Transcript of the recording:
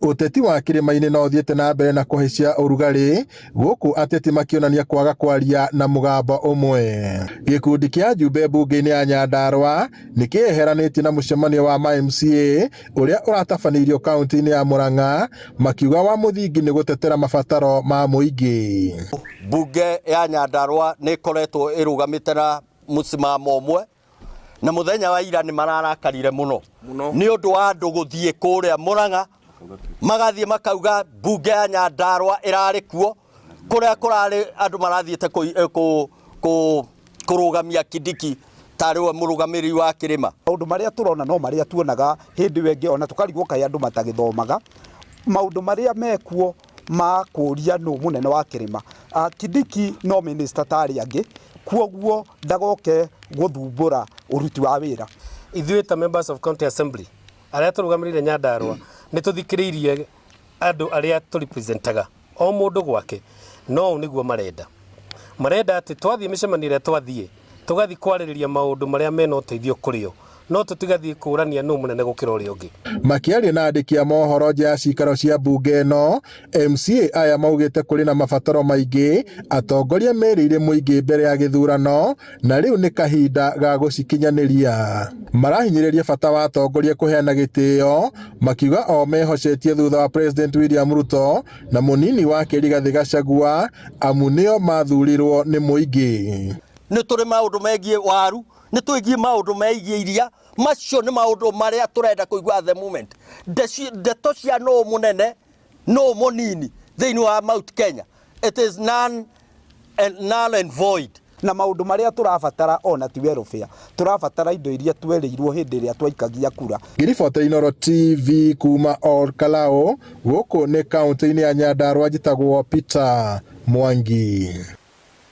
Ũteti wa kĩrĩma-inĩ no ũthiĩte na mbere na kũhaicia ũrugarĩ, gũkũ ateti makĩonania kwaga kwaria na mũgambo ũmwe. Gĩkundi kĩa ajumbe mbunge-inĩ ya Nyandarua nĩ kĩeheranĩtie na mũcemanio wa ma MCA ũrĩa ũratabanĩirio kaunti-inĩ ya Murang'a, makiuga wa mũthingi nĩ gũtetera mabataro ma mũingĩ. Mbunge ya Nyandarua nĩ ĩkoretwo ĩrũgamĩte na mũsimamo ũmwe na muthenya wa ira nĩ mararakarire muno nĩ ũndũ wa andũ gũthiĩ kũrĩa Murang'a magathiĩ makauga mbunge ya Nyandarua ĩrarĩ kuo kũrĩa kũrarĩ andũ marathiĩte kũrũgamia Kindiki tarĩ we mũrũgamĩrĩri wa kĩrĩma. Maũndũ marĩa tũrona no marĩa tuonaga hĩndĩ ĩyo ĩngĩ ona tũkarigwo kaĩ andũ matagĩthomaga. Maũndũ marĩa mekuo ma kũria nũ mũnene wa kĩrĩma. Kindiki no minister ta arĩa angĩ kwoguo ndagoke gũthumbũra ũruti wa wĩra. Ithuĩ ta members of county assembly arĩa tũrũgamĩrĩire Nyandarua nĩ tũthikĩrĩirie andũ arĩa tũ representaga o mũndũ gwake no ũũ nĩguo marenda. Marenda atĩ twathiĩ mĩcemanio ĩrĩa twathiĩ tũgathiĩ kwarĩrĩria maũndũ marĩa mena ũteithio kũrĩ o no tũtigathiĩ kũrania nũ mũnene gũkĩra ũrĩa ũngĩ. Makĩaria na andĩki a mohoro nja ya cikaro cia mbunge ĩno, MCA aya maugĩte kũrĩ na mabataro maingĩ atongoria merĩire mũingĩ mbere ya gĩthurano na rĩu nĩ kahinda ga gũcikinyanĩria. Marahinyĩrĩria bata wa atongoria kũheana gĩtĩo, makiuga o mehocetie thutha wa President William Ruto na mũnini wake Rigathĩ Gachagua amu nĩo mathurirwo nĩ mũingĩ. Nĩ tũrĩ maũndũ megiĩ waru, nĩ twĩgiĩ maũndũ megiĩ iria, macio nĩ maũndũ marĩa tũrenda kũigua at the moment. Ndeto cia nũ mũnene nũ mũnini thĩinĩ wa Mount Kenya, it is none and null and void. Na maũndũ marĩa tũrabatara ona ti welfare, tũrabatara indo iria twerĩirwo hĩndĩ ĩrĩa twaikagia kura. Ngĩribotera Inooro TV kuma Ol Kalou, gũkũ nĩ kaũntĩ-inĩ ya Nyandarua, njĩtagwo Peter Mwangi.